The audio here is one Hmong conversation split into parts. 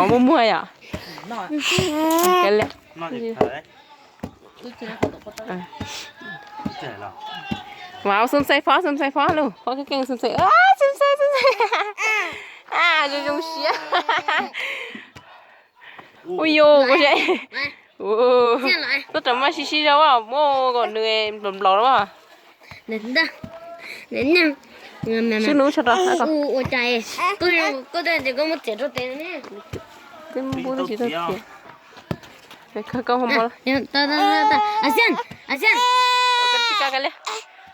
Muaj muag yom. Wow, xum xais fob, xum xais fob lauj, fob keej xum xais, xum xais, xum xais. Zoo zoo siab. Ui yus, kuv, tuaj rau maj sib sib zog, muab kom nws nplaum nplaum. Sib nub tso rau.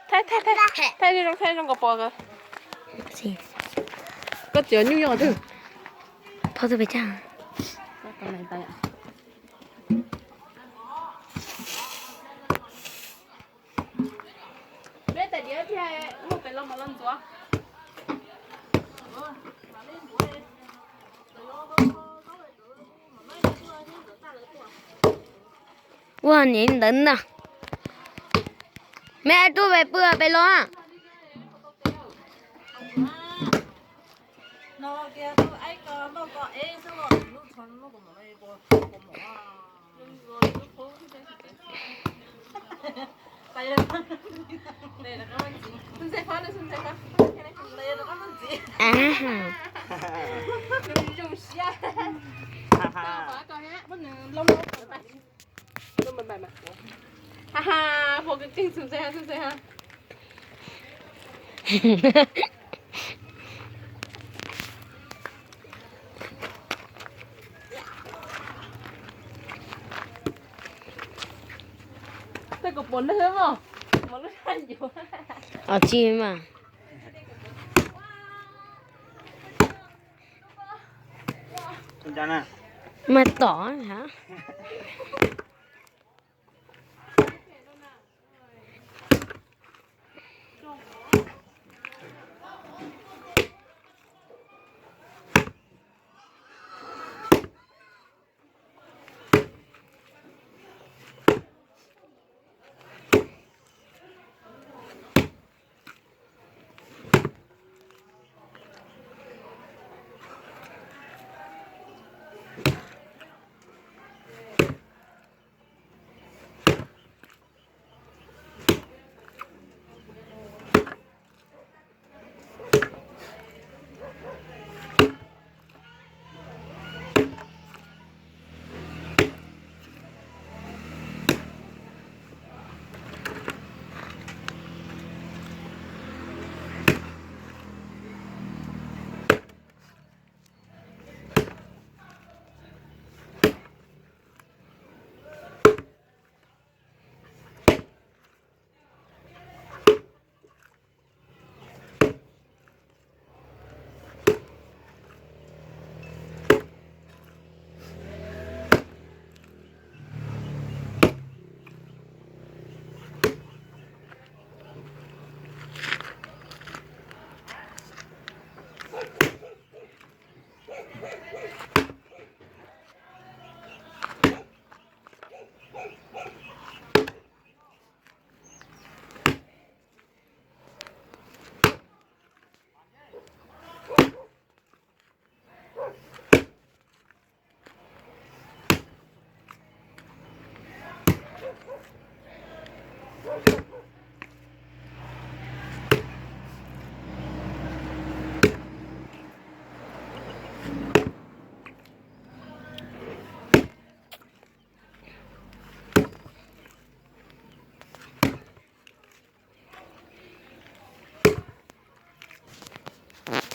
Thaij, thaij, thaij zoo zoo ko pom ko. Koj txiv nyuj yog twg? Phob twg pes tsawg? Ua niam ntawd ntag. Mej tuaj pem pw pem los. Ha ha, pom keej keej xwb xwb xwb xwb. Tej kuv pom neeg mos, mos lub sab ncuav. Os tsis mas. Mas tom.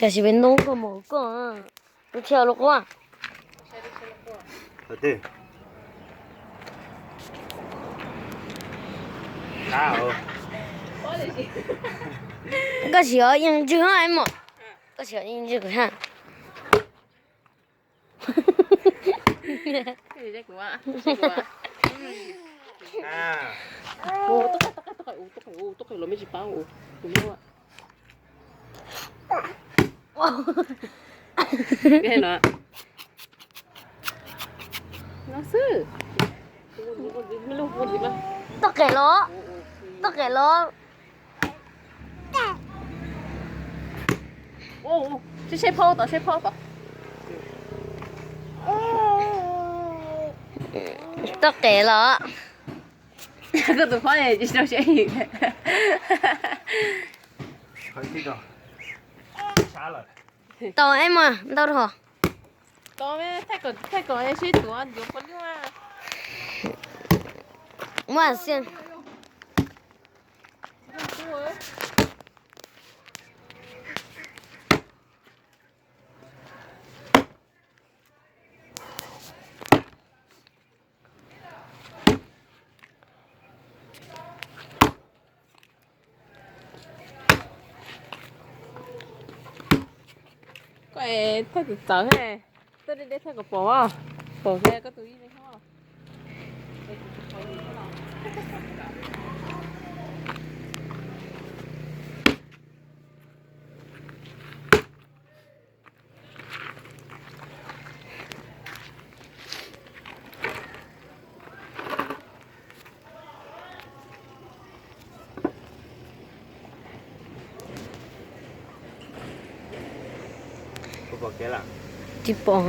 Tam sim peb ntoo koj mus koj, tus thiaj los quaj. Koj sim yeej ntswg mog, koj sim yeej ntswg kuv ha. No xwb. Toj qem los, toj qem los. Seb, seb phaub tod, seb phaub tod. Tau qev los? Koj tus phauj tsis tau siab. Tau eb mas ntau dhau. Muaj xia. Koj es thawj tus txawv, tuaj deb deb thawj kom pom, pom kiag koj tus ib leeg hos. Tsis pom.